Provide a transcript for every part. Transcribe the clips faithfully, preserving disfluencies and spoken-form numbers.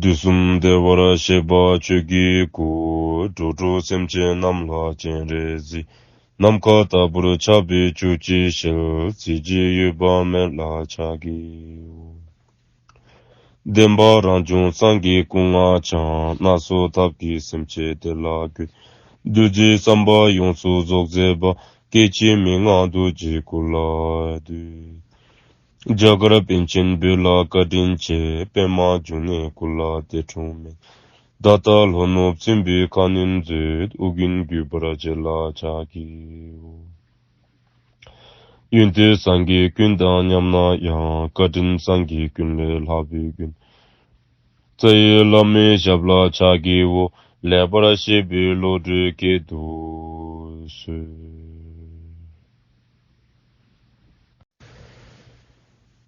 དུས་གསུམ་བདེ་བར་གཤེགས་པ་ཆོས་ཀྱི་སྐུ། འགྲོ་དྲུག་སེམས་ཅན་རྣམས་ལ་སྤྱན་རས་གཟིགས། ནམ་མཁའ་ལྟ་བུར་ཁྱབ་པའི་བཅུ་གཅིག་ཞལ། གཟི་བརྗིད་གཡོ་བ་མེད་ལ་ཕྱག་བགྱིའོ། བདེན་པ་རང་བྱུང་སངས་རྒྱས་སྐུ་ལྔ་འཆང་། སྣ་ཚོགས་ཐབས་ཀྱིས་སེམས་ཅན་བདེ་ལ་འགོད། རྡུལ་གཅིག་བསམ་པ་ཡོངས་སུ་རྫོགས་མཛད་པ། སྐྱེ་འཆི་མི་མངའ་རྡོ་རྗེ་སྐུ་ལ་འདུད། རྒྱ་གར་པཎ་ཆེན་བོད་ལ་བཀའ་དྲིན་ཆེ། པདྨ་འབྱུང་གནས་སྐུ་ལ་འདས་འཁྲུངས་མེད། ད་ལྟ་ལྷོ་ནུབ་སྲིན་པོའི་ཁ་གནོན་མཛད། ཨོ་རྒྱན་བརྒྱུད་པར་རྗེ་ལ་ཕྱག་བགྱིའོ། ཡོན་ཏན་སངས་རྒྱས་ཀུན་དང་མཉམ་ན་ཡང་། བཀའ་དྲིན་སངས་རྒྱས་ཀུན་ལས་ལྷག་པའི་མགོན། རྩ་བའི་བླ་མའི་ཞབས་ལ་ཕྱག་བགྱིའོ། ལེགས་པར་བཤད་པའི་བློ་གྲོས་སྐྱེད་དུ་གསོལ།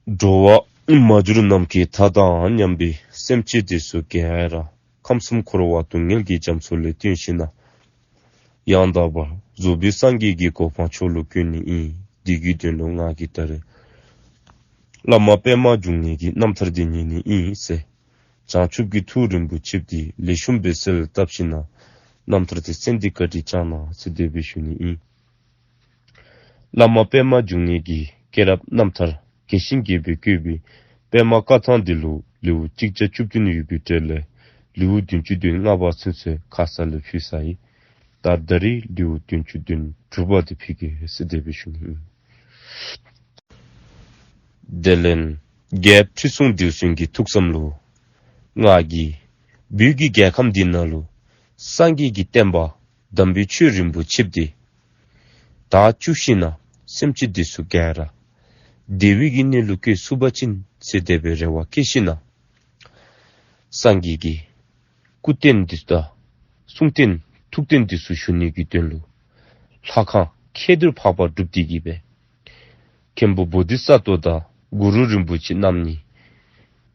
འགྲོ་བ་མ་གྱུར་ནམ་མཁའི་མཐའ་དང་མཉམ་པའི་སེམས་ཅན་འདི་ཚུ་ག་ར་ཁམས་གསུམ་འཁོར་བ་སྡུག་བསྔལ་གྱི་རྒྱ་མཚོ་ལས་བཏོན་ཞིནམ་ན་ཡང་དག་པར་རྫོགས་པའི་སངས་རྒྱས་ཀྱི་གོ་འཕང་མཆོག་ལུ་བཀོད་ནི་ཨིན། དེ་གི་དོན་ལུ་ང་གིས་ད་རེས་བླ་མ་པདྨ་འབྱུང་གནས་ཀྱི་རྣམ་ཐར་འདི་ཉན་ནི་ཨིན་ཟེར་བྱང་ཆུབ་ཀྱི་ཐུགས་རིན་པོ་ཆེ་འདི་ལེགས་ཤོམ་སྦེ་གསལ་བཏབ་ཞིནམ་ན་རྣམ་ཐར་འདི་གསན་ཏེ་བཀའ་དྲིན་བསྐྱང་གནང་ཟེར་དེ་སྦེ་ཞུ་ནི་ཨིན། བླ་མ་པདྨ་འབྱུང་གནས་ཀྱི་སྐྱེས་རབས་རྣམ་ཐར་རྒྱས་ཤིང་རྒྱས་པར་བཀོད་པའི་པདྨ་བཀའ་ཐང་འདི་ལུ་ལེའུ་གཅིག་བརྒྱ་བཅུ་བདུན་ཡོད་པའི་གྲས་ལས་ལེའུ་བདུན་ཅུ་དོན་ལྔ་པ་ཚུན་ཚོད་ཁ་ཙ་ལུ་ཕུལ་ཚར་ཡི། ད་ད་རེས་ལེའུ་བདུན་ཅུ་དོན་དྲུག་པ་འདི་ཕུལ་གེ་ཟེར་དེ་སྦེ་ཞུ་ནི་ཨིན། དེ་ལས་རྒྱལཔོ་ཁྲི་སྲོང་ལྡེའུ་བཙན་གྱི་ཐུགས་བསམ་ལུ་ང་གིས་བོད་ཀྱི་རྒྱལ་ཁམས་འདི་ནང་ལུ་སངས་རྒྱས་ཀྱི་བསྟན་པ་དམ་པའི་ཆོས་རིན་པོ་ཆེ་འདི་དར་བཅུག་ཞིནམ་ན་སེམས་ཅན་འདི་ཚུ་ག་ར་བདེ་བའི་གི་གནས་ལུ་བཀོད་ཚུགས་པ་ཅིན་ཟེར་དེ་སྦེ་རེ་བ་བསྐྱེད་ཞིནམ་ན་སངས་རྒྱས་ཀྱི་སྐུ་རྟེན་འདི་ཚུ་དང་གསུང་རྟེན་ཐུགས་རྟེན་འདི་ཚུ་ཞུ་ནི་གི་དོན་ལུ་ལྷ་ཁང་མཁས་གྲུབ་འཕགས་པ་བསྒྲུབས་ཏེ་གི་སྦེ་མཁན་པོ་བོ་དྷི་ས་ཏྭ་དང་གུ་རུ་རིན་པོ་ཆེ་རྣམ་གཉིས་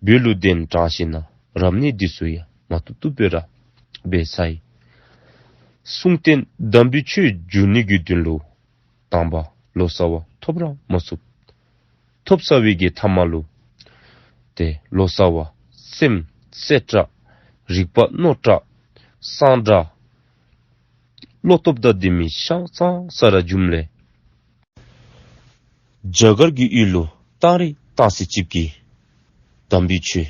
བོད་ལུ་གདན་དྲངས་ཞིནམ་ན་རབ་གནས་འདི་ཚུ་ཡང་མ་བཏུབ་བཏུབ་སྦེ་ར་འབད་ཚར་ཡི། གསུང་རྟེན་དམ་པའི་ཆོས་བསྒྱུར་ནི་གི་དོན་ལུ་དང་པ་ལོ་ཙཱ་བ་ཐོབ་ར་མ་ཚུགས། ཐོབ་ཚར་བའི་གི་མཐའ་མ་ལུ་ཏེ་ལོ་ཙཱ་བ་སེམས་གསལ་དྲགས་རིག་པ་རྣོ་དྲགས་གསང་དྲགས་བློ་སྟོབས་དང་ལྡན་མི་ཤ་ཚང་ས་ར་བྱུངམ་ལས་རྒྱ་གར་གྱི་ཡུལ་ལུ་བཏང་རི་བཏང་ས་ཅིག་གི་དམ་པའི་ཆོས་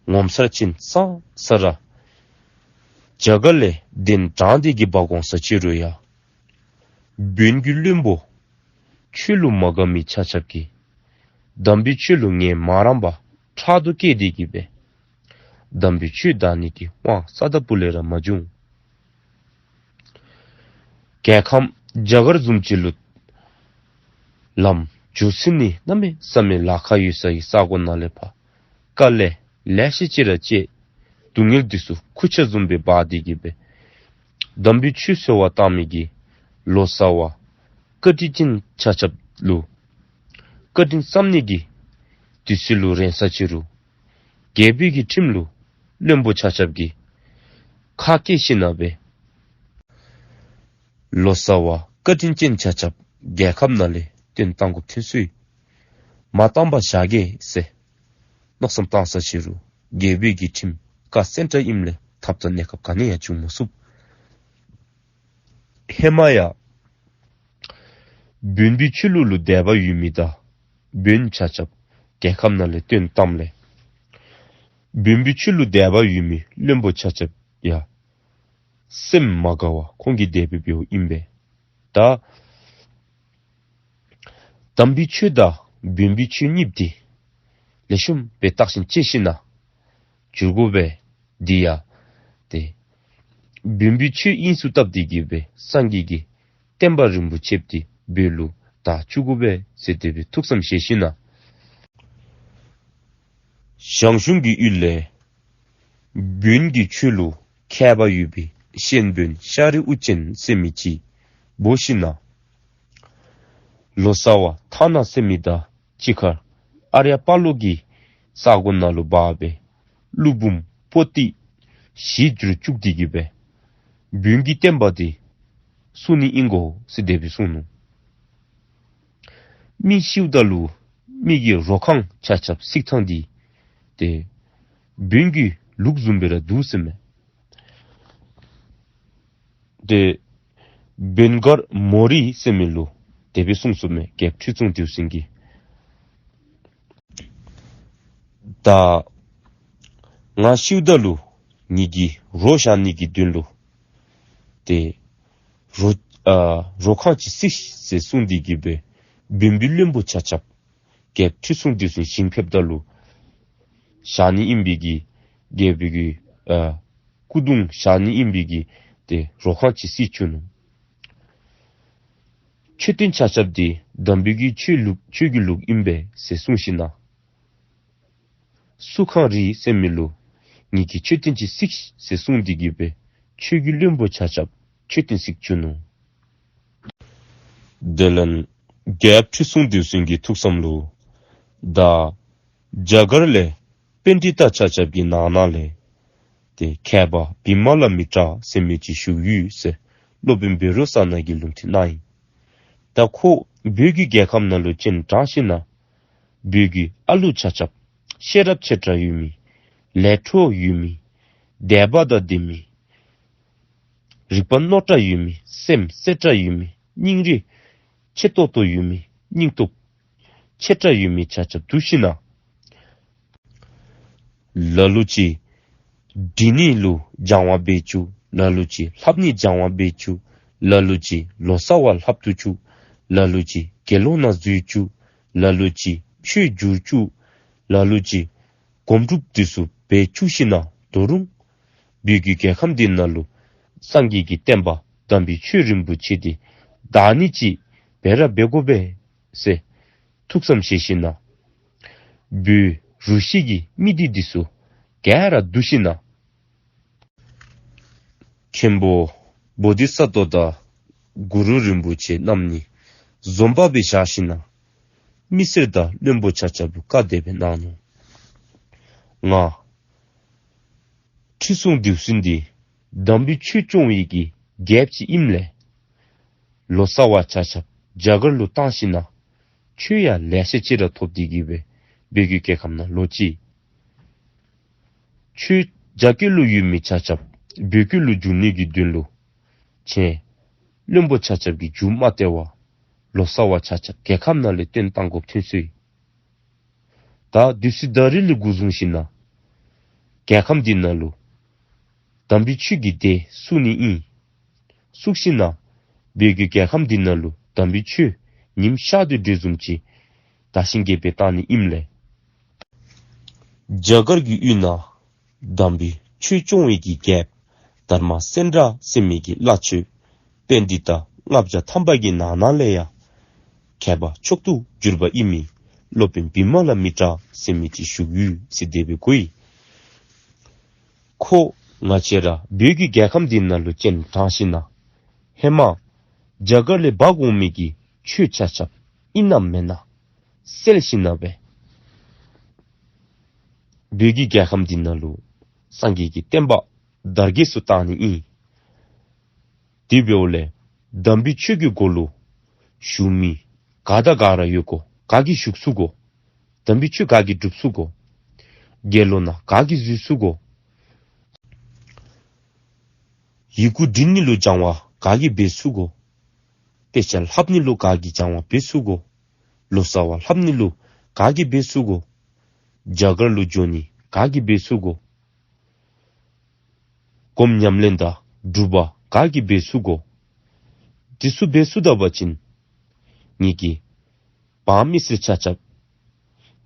ངོ་མཚར་ཅན་ཚང་ས་ར་རྒྱ་གར་ལས་གདན་དྲངས་ཏེ་གི་འབག་འོང་ས་ཅི་རུང་ཡང་བོན་གྱི་བློན་པོ་ཆོས་ལུ་མ་དགའ་མི་ཆ་ཁྱབ་ཀྱིས་དམ་པའི་ཆོས་ལུ་ངལ་མ་རངས་པར་ཕྲག་དོག་སྐྱེས་ཏེ་གི་སྦེ་དམ་པའི་ཆོས་དར་ནི་གི་དབང་རྩ་དང་པོ་ལས་ར་མ་བྱུང་། རྒྱལ་ཁམས་རྒྱ་གར་བཟུམ་ཅིག་ལུ་ལམ་འགྱོ་ཚུགས་ནི་གནམ་མེད་ས་མེད་ལཱ་ཁག་ཡོད་ས་གི་ས་གོ་ནང་ལས་ཕར་དཀའ་ལས་ལེ་ཤ་ཅིག་ར་སྤྱད། སྡུག་བསྔལ་འདི་ཚུ་ཁུར་ཆ་བཟུམ་སྦེ་འབག་སྟེ་གི་སྦེ་དམ་པའི་ཆོས་འཚོལ་བར་བཏང་མི་གི་ལོ་ཙཱ་བ་བཀའ་དྲིན་ཅན་ཆ་ཁྱབ་ལུ་བཀའ་དྲིན་བསམ་ནི་གི་དུས་ཚོད་ལུ་རན་ས་ཅི་རུང་རྒྱལ་པོའི་གི་ཁྲིམས་ལུ་བློན་པོ་ཆ་ཁྱབ་ཀྱིས་ཁ་སྐད་ཞིནམ་ན་སྦེ་ལོ་ཙཱ་བ་བཀའ་དྲིན་ཅན་ཆ་ཁྱབ་རྒྱལ་ཁམས་ནང་ལས་བཏོན་བཏང་དགོཔ་ཐོན་སོ་ཡི། མ་བཏང་པར་བཞག་གེ་ཟེར་མནོ་བསམ་བཏང་ས་ཅི་རུང་རྒྱལ་པོའི་གི་ཁྲིམས་བཀའ་གསན་ཏེ་ཨིནམ་ལས་ཐབས་དང་གནས་སྐབས་ག་ནི་ཡང་བྱུང་མ་ཚུགས། ཧེ་མ་ཡང་བོན་པོའི་ཆོས་ལུགས་ལུ་དད་པ་ཡོད་མི་དང་བོན་ཆ་ཁྱབ་རྒྱལ་ཁམས་ནང་ལས་བཏོན་བཏངམ་ལས་བོན་པོའི་ཆོས་ལུ་དད་པ་ཡོད་མི་བློན་པོ་ཆ་ཁྱབ་ཡང་སེམས་མ་དགའ་བར་ཁོང་གིས་དེ་སྦེ་འབདཝ་ཨིན་པས། ད་དམ་པའི་ཆོས་དང་བོན་པོའི་ཆོས་གཉིས་འདི་ལེགས་ཤོམ་སྦེ་བརྟག་ཞིབ་དཔྱད་ཞིནམ་ན་བསྒྱུར་དགོ་པས། འདི་ཡང་ཏེ་བོན་པོའི་ཆོས་དབྱིངས་སུ་བཏབ་སྟེ་གི་སྦེ་སངས་རྒྱས་ཀྱི་བསྟན་པ་རིན་པོ་ཆེ་འདི་བོད་ལུ་དར་བཅུག་དགོ་པས་ཟེར་དེ་སྦེ་ཐུགས་བསམ་བཞེས་ཞིནམ་ན་ཞང་ཞུང་གི་ཡུལ་ལས་བོན་གྱི་ཆོས་ལུ་མཁས་པ་ཡོད་པའི་ཤན་བོན་ཤཱ་རིའི་དབུ་ཅན་ཟེར་མི་ཅིག་འབོ་ཞིནམ་ན་ལོ་ཙཱ་བ་ཐ་ན་ཟེར་མི་དང་གཅིག་ཁར་ཨརྱ་པ་ལོ་གི་ས་གོ་ནང་ལུ་འབག་སྦེ་ཀླུ་འབུམ་པོ་ཏི་བཞི་བསྒྱུར་བཅུག་སྟེ་གི་སྦེ་བོན་གྱི་བསྟན་པ་འདི་བསྲུང་ནི་ཨིན་གོ་ཟེར་དེ་སྦེ་གསུངས་ནུག། མི་ཤིཝ་ད་ལུ་མི་གི་རོ་ཁང་ཆ་ཁྱབ་བསྲེག་ཐངས་འདི་ཏེ་བོན་གྱི་ ལུགས་བཟུམ་སྦེ་ར་འདུག་ཟེར་མས། ཏེ་བེན་གར་མོ་རི་ཟེར་མི་ལུ་དེ་སྦེ་གསུངས་སོ་མས། རྒྱལཔོ་ཁྲི་སྲོང་ལྡེའུ་བཙན་གྱིས། ད་ང་ཤིཝ་ད་ལུ་ངེ་གི་རོ་བཞག་ནི་གི་དོན་ལུ་ཏེ་རོ་ཨ་རོ་ཁང་ཅིག་བརྩིགས་ཟེར་གསུངས་ཏེ་གི་སྦེ་བོན་པོའི་བློན་པོ་ཆ་ཁྱབ་རྒྱལཔོ་ཁྲི་སྲོང་ལྡེའུ་བཙན་ཞིང་ཕེབས་ད་ལུ་བཞག་ནི་ཨིན་པའི་གི་རྒྱལ་པོའི་གི་ཨ་སྐུ་གདུང་བཞག་ནི་ཨིན་པའི་གི་ཏེ་རོ་ཁང་ཅིག་བརྩིགས་བཅུག་ནུག། མཆོད་རྟེན་ཆ་ཁྱབ་འདི་དམ་པའི་གི་ཆོས་ལུགས་ཆོས་ཀྱི་ལུགས་ཨིན་པས་ཟེར་གསུངས་ཞིནམ་ན། སུ་ཁང་རི་ཟེར་མི་ལུ་ངེ་གི་མཆོད་རྟེན་ཅིག་བརྩིགས་ཟེར་གསུངས་ཏེ་གི་སྦེ་ཆོས་ཀྱི་བློན་པོ་ཆ་ཁྱབ་མཆོད་རྟེན་བརྩིགས་བཅུག་ནུག། དེ་ལས་རྒྱལཔོ་ཁྲི་སྲོང་ལྡེའུ་བཙན་གྱི་ཐུགས་བསམ་ལུ་ད་རྒྱ་གར་ལས་པཎྜི་ཏ་ཆ་ཁྱབ་ཀྱི་ནང་ན་ལས་ཏེ་མཁས་པ་བི་མ་ལ་མི་ཏྲ་ཟེར་མི་ཅིག་བཞུགས་ཡོད་ཟེར་སློབ་དཔོན་བཻ་རོ་ཙ་ན་གིས་ལུང་བསྟན་གནང་ཡི། ད་ཁོ་བོད་ཀྱི་རྒྱལ་ཁམས་ནང་ལུ་སྤྱན་དྲངས་ཞིནམ་ན་བོད་ཀྱི་ཨ་ལུ་ཆ་ཁྱབ་ཤེས་རབ་ཆེ་དྲགས་ཡོད་མི་ལས་འཕྲོ་ཡོད་མི་དད་པ་དང་ལྡན་མི་རིག་པ་རྣོ་དྲགས་ཡོད་མི་སེམས་གསལ་དྲགས་ཡོད་མི་སྙིང་རུས་ཆེ་ཏོག་ཏོ་ཡོད་མི་སྙིང་སྟོབས་ཆེ་དྲགས་ཡོད་མི་ཆ་ཁྱབ་འདུ་ཞིནམ་ན། ལ་ལུ་ཅིག་འབྲི་ནི་ལུ་སྦྱང་བ་འབད་བཅུག། ལ་ལུ་ཅིག་ལྷབ་ནི་སྦྱང་བ་འབད་བཅུག། ལ་ལུ་ཅིག་ལོ་ཙཱ་བ་ལྷབ་ཏུ་བཅུག། ལ་ལུ་ཅིག་དགེ་སློང་ནང་འཛུལ་བཅུག། ལ་ལུ་ཅིག་ཆོས་བསྒྱུར་བཅུག། ལ་ལུ་ཅིག་སྒོམ་སྒྲུབ་འདི་ཚུ་འབད་བཅུག་ཞིནམ་ན་ད་རུང་བོད་ཀྱི་རྒྱལ་ཁམས་འདི་ནང་ལུ་སངས་རྒྱས་ཀྱི་བསྟན་པ་དམ་པའི་ཆོས་རིན་པོ་ཆེ་འདི་དར་ནི་ཅིག་འབད་ར་འབད་དགོ་པས་ཟེར་ཐུགས་བསམ་བཞེས་ཞིནམ་ན། བོད་རུ་བཞི་གི་མི་སྡེ་འདི་ཚུ་ག་ར་བསྡུ་ཞིནམ་ན། མཁན་པོ་བོ་དྷི་ས་ཏྭ་དང་གུ་རུ་རིན་པོ་ཆེ་རྣམ་གཉིས་འཛོམས་པ་སྦེ་བཞག་ཞིནམ་ན། མི་སེར་དང་བློན་པོ་ཆ་ཁྱབ་ལུ་བཀའ་དེ་སྦེ་གནང་ནུག། ང་ཁྲི་སྲོང་ལྡེའུ་བཙན་འདི་དམ་པའི་ཆོས་སྐྱོང་བའི་གི་རྒྱལཔོ་ཅིག་ཨིནམ་ལས་ལོ་ཙཱ་བ་ཆ་ཁྱབ་རྒྱ་གར་ལུ་བཏང་ཞིནམ་ན་ཆོས་ཡང་ལེ་ཤ་ཅིག་ར་ཐོབ་སྟེ་གི་སྦེ་བོད་ཀྱི་རྒྱལ་ཁམས་ནང་ལོག་ཅི། ཆོས་རྒྱ་སྐད་ལུ་ཡོད་མི་ཆ་ཁྱབ་བོད་སྐད་ལུ་བསྒྱུར་ནི་གི་དོན་ལུ་ཁྱེད་བློན་པོ་ཆ་ཁྱབ་ཀྱིས་མཇུག་མ་བསྡུ་བར་ལོ་ཙཱ་བ་ཆ་ཁྱབ་རྒྱལ་ཁམས་ནང་ལས་བཏོན་བཏང་དགོཔ་ཐོན་སོ་ཡི། ད་བདུད་རྩི་ཟླ་རི་ལས་འགོ་བཟུང་ཞིནམ་ན་རྒྱལ་ཁམས་འདི་ནང་ལུ་དམ་པའི་ཆོས་ཀྱི་སྡེ་བཙུགས་ནི་ཨིན། བཙུགས་ཞིནམ་ན་བོད་ཀྱི་རྒྱལ་ཁམས་འདི་ནང་ལུ་དམ་པའི་ཆོས་ཉིམ་ཤར་དོ་འདྲཝ་བཟུམ་ཅིག་དར་ཞིང་རྒྱས་པའི་བཏང་ནི་ཨིནམ་ལས། རྒྱ་གར་གྱི་ཡུལ་ནང་དམ་པའི་ཆོས་སྐྱོང་བའི་གི་རྒྱལཔོ་དྷརྨ་སེནྡྲ་ཟེར་མི་གི་བླ་མཆོད་པཎྜི་ཏ་ལྔ་བརྒྱ་ཐམ་པ་གི་ནང་ན་ལས་ཡང་མཁས་པ་མཆོག་ཏུ་གྱུར་པ་ཨིན་མི་སློབ་དཔོན་བི་མ་ལ་མི་ཏྲ་ཟེར་མི་ཅིག་བཞུགས་ཡོད་ཟེར་དེ་སྦེ་གོ་ཡི། ཁོ་ང་བཅས་ར་བོད་ཀྱི་རྒྱལ་ཁམས་འདི་ནང་ལུ་སྤྱན་དྲངས་ཞིནམ་ན་ཧེ་མ་རྒྱ་གར་ལས་འབག་འོང་མི་གི་ཆོས་ཆ་ཁྱབ་ཨིན་ན་མེན་ན་བསལ་ཞིནམ་ན་སྦེ་བོད་ཀྱི་རྒྱལ་ཁམས་འདི་ནང་ལུ་སངས་རྒྱས་ཀྱི་བསྟན་པ་དར་རྒྱས་སུ་བཏང་ནི་ཨིན། དེ་འབདཝ་ལས་དམ་པའི་ཆོས་ཀྱི་སྒོ་ལུ་ཞུགས་མི་ག་དང་ག་ར་ཡོད་གོ། ག་གིས་ཞུགས་ཚུགས་གོ། དམ་པའི་ཆོས་ག་གིས་སྒྲུབ་ཚུགས་གོ། དགེ་སློང་ནང་ག་གིས་འཛུལ་ཚུགས་གོ། ཡི་གུ་འབྲི་ནི་ལུ་སྦྱང་བ་ག་གིས་འབད་ཚུགས་གོ། དཔེ་ཆ་ལྷབ་ནི་ལུ་ག་གིས་སྦྱང་བ་འབད་ཚུགས་གོ། ལོ་ཙཱ་བ་ལྷབ་ནི་ལུ་ག་གིས་འབད་ཚུགས་གོ། རྒྱ་གར་ལུ་འགྱོ་ནི་ག་གིས་འབད་ཚུགས་གོ། སྒོམ་ཉམས་ལེན་དང་སྒྲུབ་པ་ག་གིས་འབད་ཚུགས་གོ། འདི་ཚུ་འབད་ཚུགས་ད་པ་ཅིན་ངེ་གི་འབངས་མི་སེར་ཆ་ཁྱབ་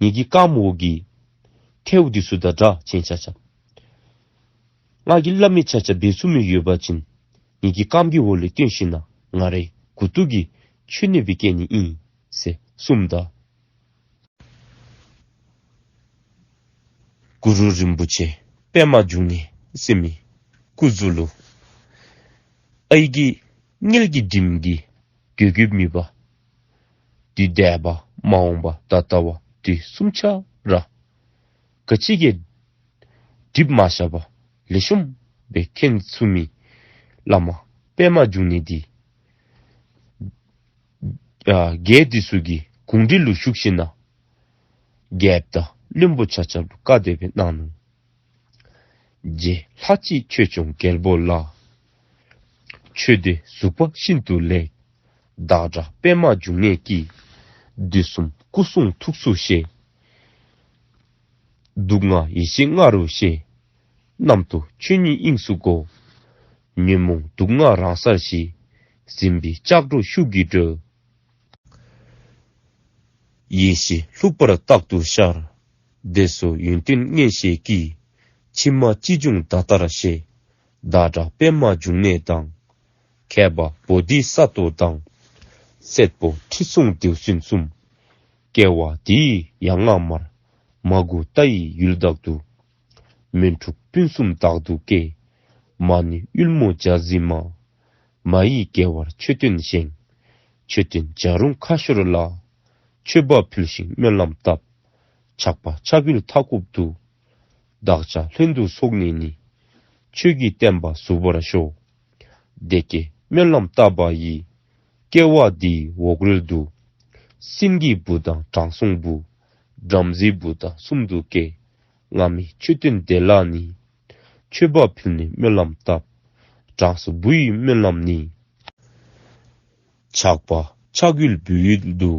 ངེ་གི་རྐངམ་འོག་གི་ཐལཝ་འདི་ཚུ་དང་འདྲ། ཁྱེད་ཆ་ཁྱབ་ང་གིས་སླབ་མི་ཆ་ཁྱབ་འབད་ཚུགས་མི་ཡོད་པ་ཅིན་ངེ་གི་རྐངམ་གི་འོག་ལས་བཏོན་ཞིནམ་ན་ང་རའི་མགུ་ཏོ་གི་མཆོད་གནས་སྦེ་བསྐྱལ་ནི་ཨིན་ཟེར་གསུངམ་ད། གུ་རུ་རིན་པོ་ཆེ་པདྨ་འབྱུང་གནས་ཟེར་མི་སྐུ་གཟུགས་ལུ་ཨའི་གི་མངལ་གྱི་འགྲིམ་གྱི་གོ་གོཝ་མེད་པ། དུས་འདས་པ་མ་འོངས་པ་ད་ལྟ་བ་དུས་གསུམ་ཆ་ར་ག་ཅི་གིས་སྒྲིབ་མ་བཞག་པ་ལེགས་ཤོམ་སྦེ་མཁྱེན་ཚུགས་མི་བླ་མ་པདྨ་འབྱུང་གནས་འདི་ཨ་རྒྱལཔོ་འདི་ཚུ་གི་གུང་སྒྲིག་ལུ་ཞུགས་ཞིནམ་ན་རྒྱལཔོ་དང་བློན་པོ་ཆ་ཁྱབ་ལུ་བཀའ་དེ་སྦེ་གནང་ནུག། རྗེ་ལྷ་གཅིག་ཆོས་སྐྱོང་རྒྱལ་པོ་ལ། ཆོས་སྡེ་གཟུགས་པ་ཤིན་ཏུ་ལེགས། བདག་འདྲ་པདྨ་འབྱུང་གནས་ཀྱི། དུས་གསུམ་སྐུ་གསུང་ཐུགས་སུ་བཞེས། དུག་ལྔ་ཡེ་ཤེས་ལྔ་རུ་ཤེས། རྣམ་རྟོག་ཆོས་ཉིད་དབྱིངས་སུ་བསྒོམ། ཉོན་མོངས་དུག་ལྔ་རང་སར་ཞི། སྲིན་པོའི་ལྕགས་སྒྲོག་ཤུགས་ཀྱིས་སྒྲོལ། ཡེ་ཤེས་ལྷུག་པར་རྟག་ཏུ་ཤར། བདེ་གསལ་ཡོན་ཏན་མངོན་ཤེས་ཀྱིས། ཕྱི་མ་ཅི་བྱུང་ད་ལྟར་ཤེས། བདག་འདྲ་པདྨ་འབྱུང་གནས་དང་། མཁས་པ་བོ་དྷི་ས་ཏྭ་དང་། སྲས་པོ་ཁྲི་སྲོང་ལྡེའུ་བཙན་གསུམ། སྐྱེ་བ་འདིའི་ཡང་སྔ་མར། མ་གུ་ཏ་ཡི་ཡུལ་དག་ཏུ། མོན་གྲུ་སྤུན་གསུམ་དག་ཏུ་སྐྱེས། མ་ཎི་དབུལ་མོ་བརྒྱ་བཟི་མ། མ་ཡི་རྒྱལ་བར་མཆོད་རྟེན་བཞེངས། མཆོད་རྟེན་བྱ་རུང་ཁ་ཤོར་ལ། མཆོད་པ་ཕུལ་ཞིང་སྨོན་ལམ་བཏབ། ཆགས་པ་ཆགས་ཡུལ་མཐའ་འཁོབ་ཏུ། བདག་ཅག་ལྷུན་དུ་སོགས་ནས་ནི། ཆོས་ཀྱི་བསྟན་པ་ཟུག་པར་ཤོག། དེ་སྐད་སྨོན་ལམ་བཏབ་པ་ཡིས། སྐྱེ་བ་འདིའི་འོག་རོལ་དུ། སྲིན་གྱི་བུ་དང་དྲང་སྲོང་བུ། བྲམ་ཟེའི་བུ་དང་གསུམ་དུ་སྐྱེས། སྔ་མའི་མཆོད་རྟེན་དེ་ལ་ནི། མཆོད་པ་ཕུལ་ནས་སྨོན་ལམ་བཏབ། དྲང་སྲོང་བུ་ཡི་སྨོན་ལམ་ནི། ཆགས་པ་ཆགས་ཡུལ་བུ་ཡུལ་དུ།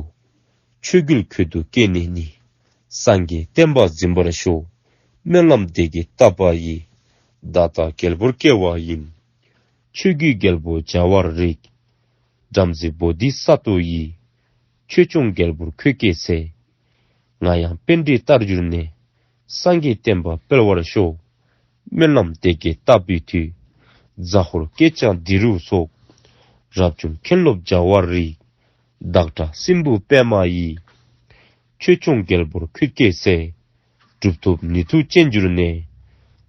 ཆོས་རྒྱལ་ཁྱོད་དུ་སྐྱེས་ནས་ནི། སངས་རྒྱས་བསྟན་པ་འཛིན་པར་ཤོག། སྨོན་ལམ་དེ་སྐད་བཏབ་པ་ཡིས། ད་ལྟ་རྒྱལ་པོར་སྐྱེ་བ་ཡིན། ཆོས་ཀྱི་རྒྱལ་པོ་བྱ་བར་རིགས། བྲམ་ཟེ་བོ་དྷི་ས་ཏྭ་ཡིས། ཆོས་སྐྱོང་རྒྱལ་པོར་ཁྱོད་སྐྱེས་ཚེ། ང་ཡང་པཎྜི་ཏར་གྱུར་ནས། སངས་རྒྱས་བསྟན་པ་སྤེལ་བར་ཤོག། སྨོན་ལམ་དེ་སྐད་བཏབ་པའི་མཐུས། ཟ་ཧོར་སྐྱེས་ཆེན་དྷི་རུ་སོགས། རབ་བྱུང་མཁན་སློབ་བྱ་བར་རིགས། བདག་འདྲ་སྲིན་པོ་པདྨ་ཡིས། ཆོས་སྐྱོང་རྒྱལ་པོར་ཁྱོད་སྐྱེས་ཚེ། གྲུབ་ཐོབ་ནུས་མཐུ་ཅན་གྱུར་ནས།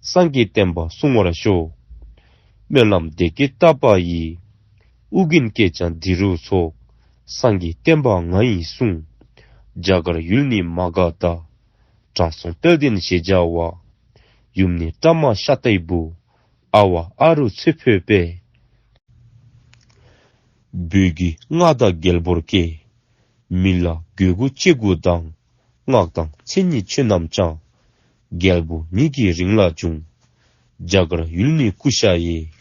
སངས་རྒྱས་བསྟན་པ་སྲུང་བར་ཤོག། སྨོན་ལམ་དེ་སྐད་བཏབ་པ་ཡིས། ཨོ་རྒྱན་སྐྱེས་ཆེན་དྷི་རུ་སོགས། སངས་རྒྱས་བསྟན་པ་ང་ཡིས་སྲུང་། རྒྱ་གར་ཡུལ་ནི་མ་ག་དྷ། དྲང་སྲོང་དཔལ་ལྡན་ཞེས་བྱ་བ། ཡུམ་ནི་པྲ་མ་ཤཱསྟའི་བུ། ཨ་བ་ཨ་རུ་ཚེ་འཕོས་པས། བོད་ཀྱི་མངའ་བདག་རྒྱལ་པོར་སྐྱེས། མི་ལ་གོས་དགུ་ལྕེ་དགུ་དང་། སྔགས་དང་མཚན་ཉིད་ཆོས་རྣམས་ཀྱང་། རྒྱལ་པོ་ཉིད་ཀྱི་རིང་ལ་འབྱུང་། རྒྱ་གར་ཡུལ་ནི་ཀུ་ཤ་ཡེ།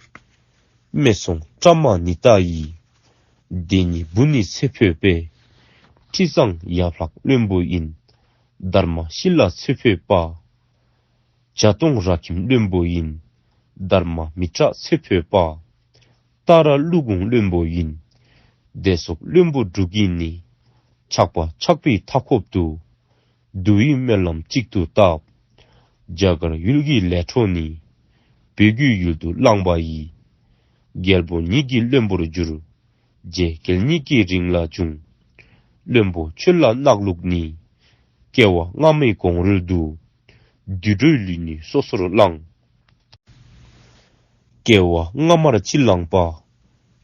སྨད་འཚོང་པྲ་མ་ཉི་ཏ་ཡི། སྡེ་གཉིས་བུ་ནི་ཚེ་འཕོས་པས། ཁྲི་བཟང་ཡབ་ལྷག་བློན་པོ་ཡིན། དྷརྨ་ཤི་ལ་ཚེ་འཕོས་པ། བྱ་གཏོང་ར་ཁྱིམ་བློན་པོ་ཡིན། དྷརྨ་མི་ཏྲ་ཚེ་འཕོས་པ། ཏཱ་ར་ཀླུ་གོང་བློན་པོ་ཡིན། དེ་སོགས་བློན་པོ་དྲུག་གིས་ནི། ཆགས་པ་ཆགས་པའི་མཐའ་འཁོབ་ཏུ། བསྡུ་བའི་སྨོན་ལམ་གཅིག་ཏུ་བཏབ། རྒྱ་གར་ཡུལ་གྱི་ལས་འཕྲོ་ནི། བོད་ཀྱི་ཡུལ་དུ་བླངས་པ་ཡིས། རྒྱལ་པོ་ཉིད་ཀྱི་བློན་པོར་གྱུར། རྗེ་རྒྱལ་ཉིད་ཀྱི་རིང་ལ་འབྱུང་། བློན་པོ་ཁྱོད་ལ་གནག་ལུག་ནི། སྐྱེ་བ་སྔ་མའི་གོང་རོལ་དུ། དུད་འགྲོའི་ལུས་ནི་སོ་སོར་བླངས། སྐྱེ་བ་སྔ་མར་ཅི་བླངས་པ།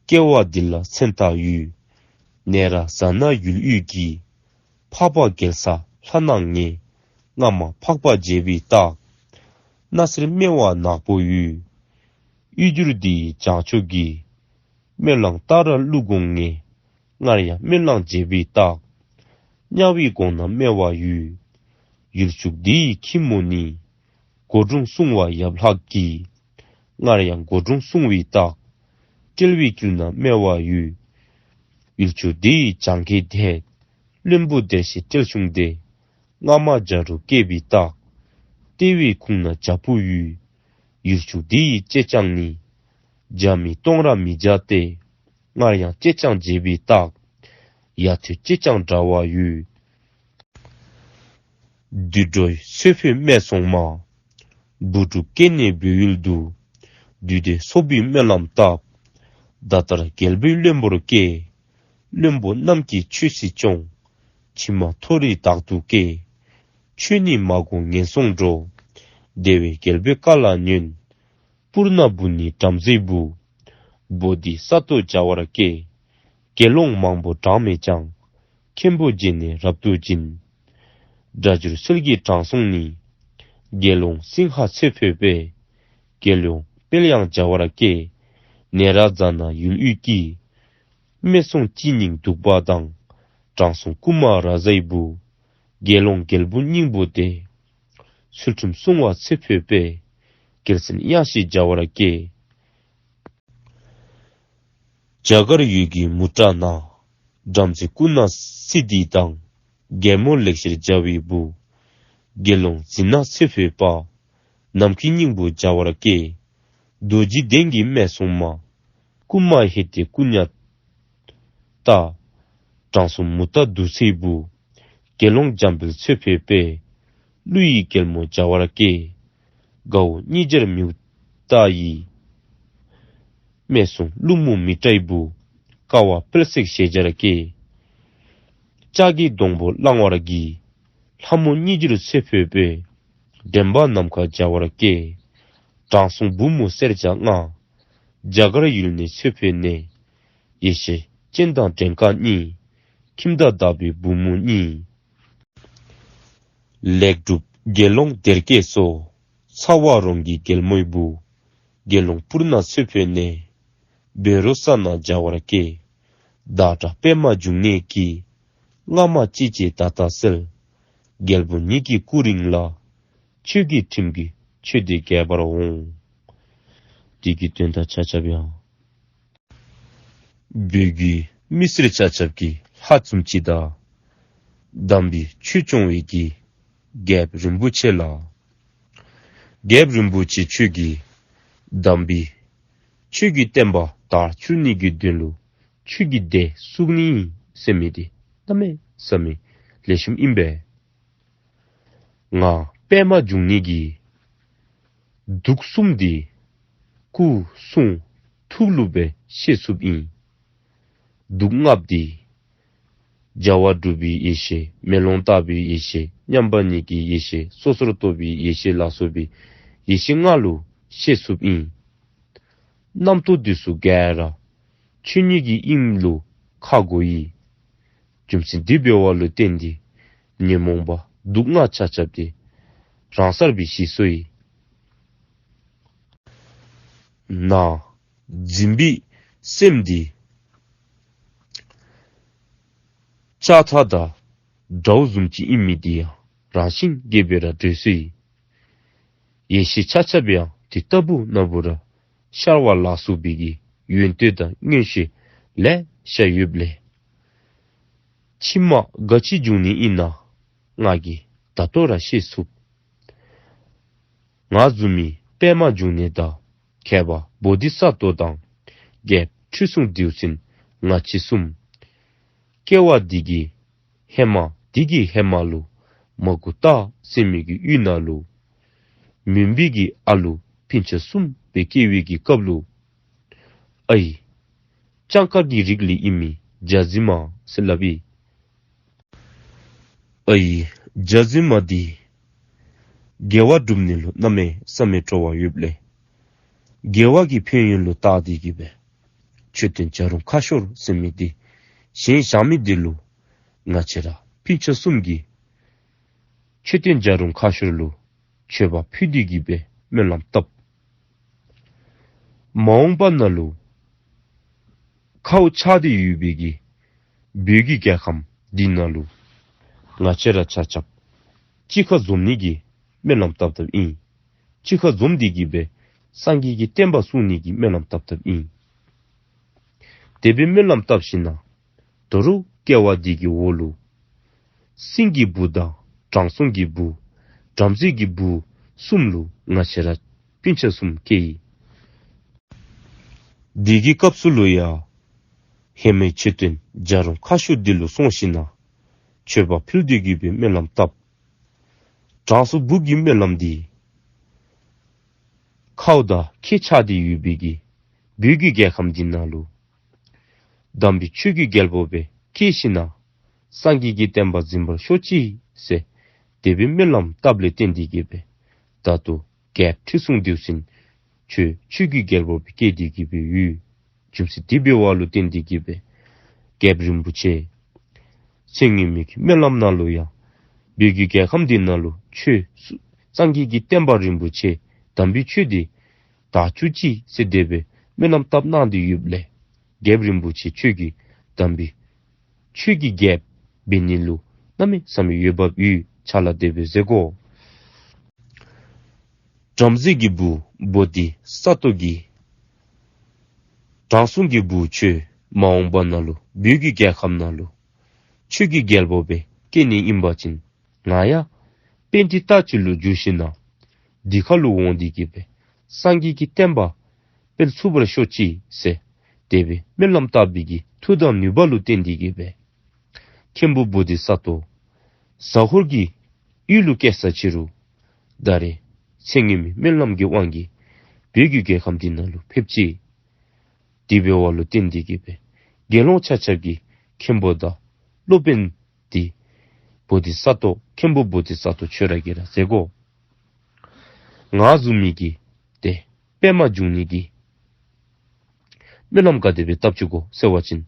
སྐྱེ་བ་འདི་ལ་མཚན་བཏགས་ཡོད། ནཻ་རཉྫ་ན་ཡུལ་དབུས་ཀྱི། འཕགས་པ་རྒྱལ་ས་ལྷ་ནང་ངེ། སྔ་མ་འཕགས་པ་མཇལ་བའི་རྟགས། སྣ་སེར་སྨེ་བ་ནག་པོ་ཡོད། གཡུ་འགྱུར་འདི་ཡི་བྱང་ཕྱོགས་ཀྱི། སྨོན་གླང་ཏཱ་ར་ཀླུ་གོང་ངེ། སྔར་ཡང་སྨོན་གླང་མཇལ་བའི་རྟགས། དམྱལ་བའི་གོང་ན་སྨེ་བ་ཡོད། ཡུལ་ཕྱོགས་འདི་ཡི་ཁྱི་མོ་ནི། སྒོ་དྲུང་སྲུང་བ་ཡབ་ལྷག་གིས། སྔར་ཡང་སྒོ་དྲུང་སྲུང་བའི་རྟགས། དཔྲལ་བའི་དཀྱིལ་ན་སྨེ་བ་ཡོད། ཡུལ་ཕྱོགས་འདི་ཡི་བྱང་གི་དེད། བློན་པོ་བདེར་གཤེགས་སྤྲེལ་ཆུང་སྟེ། སྔ་མ་བྱ་རུང་སྐྱེས་པའི་རྟགས། ལྟེ་བའི་ཁུང་ན་བྱ་སྤུ་ཡོད། ཡུལ་ཕྱོགས་འདི་ཡི་ཅེ་སྤྱང་ནི། བྱ་མི་སྟོང་ར་མི་བྱ་སྟེ། སྔར་ཡང་ཅེ་སྤྱང་མཇལ་བའི་རྟགས། ཡ་ཐོད་ཅེ་སྤྱང་འདྲ་བ་ཡོད། དུད་འགྲོའི་ཚེ་འཕོས་སྨད་འཚོང་མ། བུ་དྲུག་སྐྱེས་ནས་བོད་ཡུལ་དུ། བདུད་སྡེ་ཚོགས་པའི་སྨོན་ལམ་བཏབ། ད་ལྟར་རྒྱལ་པོའི་བློན་པོར་སྐྱེས། བློན་པོ་རྣམས་ཀྱིས་ཆོས་སྲིད་སྐྱོང་། ཕྱི་མ་མཐོ་རིས་དག་ཏུ་སྐྱེས། ཆོས་ནི་མ་གོ་ངན་སོང་འགྲོ། བདེ་བའི་རྒྱལ་པོའི་བཀའ་ལ་ཉོན། སྤུར་ན་བུ་ནི་བྲམ་ཟེའི་བུ། བོ་དྷི་ས་ཏྭ་བྱ་བར་སྐྱེས། དགེ་སློང་མང་པོ་གྲངས་མེད་ཀྱང་། མཁན་པོ་བྱས་ནས་རབ་ཏུ་འབྱིན། སྒྲ་བསྒྱུར་སྲོལ་གྱི་དྲང་སྲོང་ནི། དགེ་སློང་སིང་ཧ་ཚེ་འཕོས་པས། དགེ་སློང་དཔལ་ཡང་བྱ་བར་སྐྱེས། ནཻ་རཉྫ་ན་ཡུལ་དབུས་ཀྱི། སྨད་འཚོང་སྤྱི་སྙིང་གདུག་པ་དང་། དྲང་སྲོང་ཀུ་མ་ར་ཛའི་བུ། དགེ་སློང་རྒྱལ་པོ་སྙིང་པོ་སྟེ། ཚུལ་ཁྲིམས་སྲུང་བ་ཚེ་འཕོས་པས། རྒྱལ་མཚན་གཡང་ཞིག་འཇའ་བར་བཀྱེ། རྒྱ་གར་ཡུལ་གྱི་མུ་ཏྲ་ན། བྲམ་ཟེ་ཀུ་ན་སིདྡྷི་དང་། རྒྱལ་མོ་ལེགས་བཤད་རྒྱལ་བའི་བུ། དགེ་སློང་ཛི་ན་ཚེ་འཕོས་པ། ནམ་མཁའི་སྙིང་པོ་འཇའ་བར་བཀྱེ། རྡོ་རྗེ་གདན་གྱི་སྨད་སུ་མ། ཀུ་མ་ཧེ་ཏེ་ཀུ་ཉ་ཏ། དྲང་སྲོང་མུ་ཏ་དུར་སའི་བུ། དགེ་སློང་འཇམ་དཔལ་ཚེ་འཕོས་པས། ཀླུ་ཡི་རྒྱལ་མོ་འཇའ་བར་བཀྱེ། དགའ་བོ་སྙིང་རྗེར་མིའུ་ཏ་ཡི། སྨད་སུ་ཀླུ་མོ་མི་ཏྲའི་བུ། དཀའ་བ་སྤེལ་བསྲེག་ཞེས་བྱར་བཀྱེ། ལྕགས་ཀྱི་སྡོང་པོ་བླང་བར་བགྱི། ལྷ་མོ་སྙིང་རྗེར་ཚེ་འཕོས་པས། འདྲེན་པ་ནམ་མཁའ་འཇའ་བར་བཀྱེ། དྲང་སྲོང་བུ་མོ་གསེར་བྱ་ལྔ། རྒྱ་གར་ཡུལ་ནས་ཚེ་འཕོས་ནས། ཡེ་ཤེས་སྤྱན་དང་འདྲེན་དཀའ་གཉིས། ཁྱིམ་བདག་བདག་པོའི་བུ་མོ་གཉིས། ལེགས་གྲུབ་དགེ་སློང་སྡེར་སྐྱེས་སོགས། ཚ་བ་རོང་གི་རྒྱལ་མོའི་བུ། དགེ་སློང་སྤུར་ན་ཚེ་འཕོས་ནས། བཻ་རོ་ཙ་ན་འཇའ་བར་བཀྱེ། བདག་འདྲ་པདྨ་འབྱུང་གནས་ཀྱི། སྔ་མ་ཅི་བྱས་ད་ལྟ་གསལ། རྒྱལ་པོ་ཉིད་ཀྱི་སྐུ་རིང་ལ། ཆོས་ཀྱི་ཁྲིམས་ཀྱིས་ཆོས་འདི་རྒྱས་པར་འོང་། འདི་གི་དོན་དག་ཆ་ཁྱབ་ཡང་བོད་ཀྱི་མི་སེར་ཆ་ཁྱབ་ཀྱིས་ཧ་བཟུམ་ཅིག་དང་། དམ་པའི་ཆོས་སྐྱོང་བའི་གི་རྒྱལཔོ་རིན་པོ་ཆེ་ལ། རྒྱལཔོ་རིན་པོ་ཆེ་ཁྱོད་ཀྱིས་དམ་པའི་ཆོས་ཀྱི་བསྟན་པ་དར་ཚུགས་ནི་གི་དོན་ལུ་ཆོས་ཀྱི་སྡེ་བཙུགས་ནི་ཟེར་མི་འདི་གནམ་མེད་ས་མེད་ལེགས་ཤོམ་ཨིན་པས། ང་པདྨ་འབྱུང་གནས་ཀྱིས་གདུགས་གསུམ་འདི་སྐུ་གསུང་ཐུགས་ལུ་སྦེ་ཤེས་ཚུགསཔ་ཨིན། གདུགས་ལྔཔ་འདི་བྱ་བ་གྲུབ་པའི་ཡེ་ཤེས། མེ་ལོང་ལྟ་བུའི་ཡེ་ཤེས། མཉམ་པ་ཉིད་ཀྱི་ཡེ་ཤེས། སོ་སོར་རྟོག་པའི་ཡེ་ཤེས་ལ་སོགས་པའི་ཡེ་ཤེས་ལྔ་ལུ་ཤེས་ཚུགསཔ་ཨིན། རྣམ་རྟོག་འདི་ཚུ་ག་ར་ཆོས་ཉིད་ཀྱི་དབྱིངས་ལུ་ཁ་དགོ་ཡི། རྒྱུ་མཚན་འདི་འབད་བ་ལུ་བརྟེན་ཏེ་ཉོན་མོངས་པ་གདུགས་ལྔ་ཆ་ཁྱབ་འདི་རང་སར་སྦེ་ཞི་སོ་ཡི། ནང་འཛིན་པའི་སེམས་འདི་ལྕགས་ཐག་དང་འདྲཝ་བཟུམ་ཅིག་ཨིན་མི་འདི་ཡང་རང་བཞིན་གྱིས་སྦེ་ར་གྲོལ་སོ་ཡི། ཡེ་ཤེས་ཆ་ཁྱབ་ཡང་དེ་ལྟ་བུ་ན་བུ་ར་ཤར་བ་ལ་སོགས་པའི་གི་ཡོན་ཏན་དང་མངོན་ཤེས་ལེ་ཤ་ཡོདཔ་ལས། ཕྱི་མ་ག་ཅི་འབྱུང་ནི་ཨིན་ན་ང་གིས་ད་ལྟོ་ར་ཤེས་ཚུགས། ང་བཟུམ་མའི་པདྨ་འབྱུང་གནས་དང་མཁས་པ་བོ་དྷི་ས་ཏྭ་དང་རྒྱལཔོ་ཁྲི་སྲོང་ལྡེའུ་བཙན་ང་བཅས་གསུམ་སྐྱེ་བ་འདི་གི་ཧེ་མ་འདི་གི་ཧེ་མ་ལུ་མ་གུ་ཏ་ཟེར་མི་གི་ཡུལ་ནང་ལུ་མུན་པའི་གི་ཨ་ལུ་སྤུན་ཆ་གསུམ་སྦེ་སྐྱེ་བའི་གི་སྐབས་ལུ་ཨའི་སྤྱང་ཀ་གི་རིགས་ལས་ཨིན་མི་བྱ་རྫི་མ་ཟེར་སླབ་ཨིན། ཨའི་བྱ་རྫི་མ་འདི་དགེ་བ་སྒྲུབ་ནི་ལུ་གནམ་མེད་ས་མེད་སྤྲོ་བ་ཡོདཔ་ལས་དགེ་བ་གི་ཕན་ཡོན་ལུ་བལྟ་སྟེ་གི་སྦེ་མཆོད་རྟེན་བྱ་རུང་ཁ་ཤོར་ཟེར་མི་འདི་བཞེངས་བཞག་མི་འདི་ལུ་ང་བཅས་ར་སྤུན་ཆ་གསུམ་གྱིས་མཆོད་རྟེན་བྱ་རུང་ཁ་ཤོར་ལུ་མཆོད་པ་ཕུལ་ཏེ་གི་སྦེ་སྨོན་ལམ་བཏབ། མ་འོངས་པ་ནང་ལུ་ཁཝ་ཆགས་ཏེ་ཡོད་པའི་གི་བོད་ཀྱི་རྒྱལ་ཁམས་འདི་ནང་ལུ་ང་བཅས་ར་ཆ་ཁྱབ་གཅིག་ཁར་འཛོམས་ནི་གི་སྨོན་ལམ་བཏབ་བཏབཔ་ཨིན། གཅིག་ཁར་འཛོམས་ཏེ་གི་སྦེ་སངས་རྒྱས་ཀྱི་བསྟན་པ་སྲུང་ནི་གི་སྨོན་ལམ་བཏབ་བཏབཔ་ཨིན། དེ་སྦེ་སྨོན་ལམ་བཏབ་ཞིནམ་ན་དོ་རུང་སྐྱེ་བ་འདི་གི་འོག་ལུ་སེང་གེའི་བུ་དང་དྲང་སྲོང་གི་བུ་བྲམ་ཟེ་གི་བུ་གསུམ་ལུ་ང་བཅས་ར་སྤུན་ཆ་གསུམ་སྐྱེས་ཡི། དེ་གི་སྐབས་སུ་ལུ་ཡང་ཧེ་མའི་མཆོད་རྟེན་བྱ་རུང་ཁ་ཤོར་འདི་ལུ་སོང་ཞིནམ་ན་མཆོད་པ་ཕུལ་ཏེ་གི་སྦེ་སྨོན་ལམ་བཏབ། དྲང་སྲོང་བུ་གི་སྨོན་ལམ་འདི་ཁཝ་དང་ཁྱད་ཆགས་ཏེ་ཡོད་པའི་གི་བོད་ཀྱི་རྒྱལ་ཁམས་འདི་ནང་ལུ་དམ་པའི་ཆོས་ཀྱི་རྒྱལ་པོ་སྦེ་སྐྱེས་ཞིནམ་ན་སངས་རྒྱས་ཀྱི་བསྟན་པ་འཛིན་པར་ཤོག་ཅིག་ཟེར་དེ་སྦེ་སྨོན་ལམ་བཏབ་ལས་བརྟེན་ཏེ་གི་སྦེ་ད་ལྟོ་རྒྱལཔོ་ཁྲི་སྲོང་ལྡེའུ་བཙན་ཁྱོད་ཆོས་ཀྱི་རྒྱལ་པོ་སྦེ་སྐྱེས་ཏེ་གི་སྦེ་ཡོད། རྒྱུ་མཚན་འདི་འབད་བ་ལུ་བརྟེན་ཏེ་གི་སྦེ་རྒྱལཔོ་རིན་པོ་ཆེ་ཚེ་སྔོན་མའི་གི་སྨོན་ལམ་ནང་ལུ་ཡང་བོད་ཀྱི་རྒྱལ་ཁམས་འདི་ནང་ལུ་ཆོས་སངས་རྒྱས་ཀྱི་བསྟན་པ་རིན་པོ་ཆེ་དམ་པའི་ཆོས་འདི་དར་བཅུག་ཅིག་ཟེར་དེ་སྦེ་སྨོན་ལམ་བཏབ་གནང་སྟེ་ཡོདཔ་ལས་རྒྱལཔོ་རིན་པོ་ཆེ་ཁྱོད་ཀྱིས་དམ་པའི་ཆོས་ཀྱི་རྒྱལཔོ་འབད་ནི་ལུ་གནམ་མེད་ས་མེད་འོས་འབབ་ཡོད་ཕྱག་ལཱ་དེ་སྦེ་མཛད་དགོ། བྲམ་ཟེ་གི་བུ་བོ་དྷི་ས་ཏྭ་གིས་དྲང་སྲོང་གི་བུ་ཁྱོད་མ་འོངས་པ་ནང་ལུ་བོད་ཀྱི་རྒྱལ་ཁམས་ནང་ལུ་ཆོས་ཀྱི་རྒྱལ་པོ་སྦེ་སྐྱེ་ནི་ཨིན་པ་ཅིན་ང་ཡང་པཎྜི་ཏ་ཅིག་ལུ་འགྱུར་ཞིནམ་ལས་འདི་ཁར་ལུ་འོང་སྟེ་གི་སྦེ་སངས་རྒྱས་ཀྱི་བསྟན་པ་སྤེལ་ཚུགས་པར་ཤོག་ཅིག་ཟེར་དེ་སྦེ་སྨོན་ལམ་བཏབ་པའི་གི་མཐུ་དང་ནུས་པ་ལུ་བརྟེན་ཏེ་གི་སྦེ་མཁན་པོ་བོ་དྷི་ས་ཏྭ་ཟ་ཧོར་གྱི་ཡུལ་ལུ་སྐྱེས་ས་ཅིག་རུང་ད་རེས་ཚེ་སྔོན་མའི་སྨོན་ལམ་གྱི་དབང་གིས་བོད་ཀྱི་རྒྱལ་ཁམས་འདི་ནང་ལུ་ཕེབས་ཅི། དེ་འབདཝ་ལུ་བརྟེན་ཏེ་གི་སྦེ་དགེ་སློང་ཆ་ཁྱབ་ཀྱིས་མཁན་པོ་དང་སློབ་དཔོན་འདི་བོ་དྷི་ས་ཏྭ་མཁན་པོ་བོ་དྷི་ས་ཏྭ་ཁྱོད་ར་གིས་ར་མཛད་དགོ། ང་བཟུམ་མི་གིས་ཏེ་པདྨ་འབྱུང་གནས་ཀྱི་སྨོན་ལམ་ག་དེ་སྦེ་བཏབ་ཅི་གོ་ཟེར་བ་ཅིན་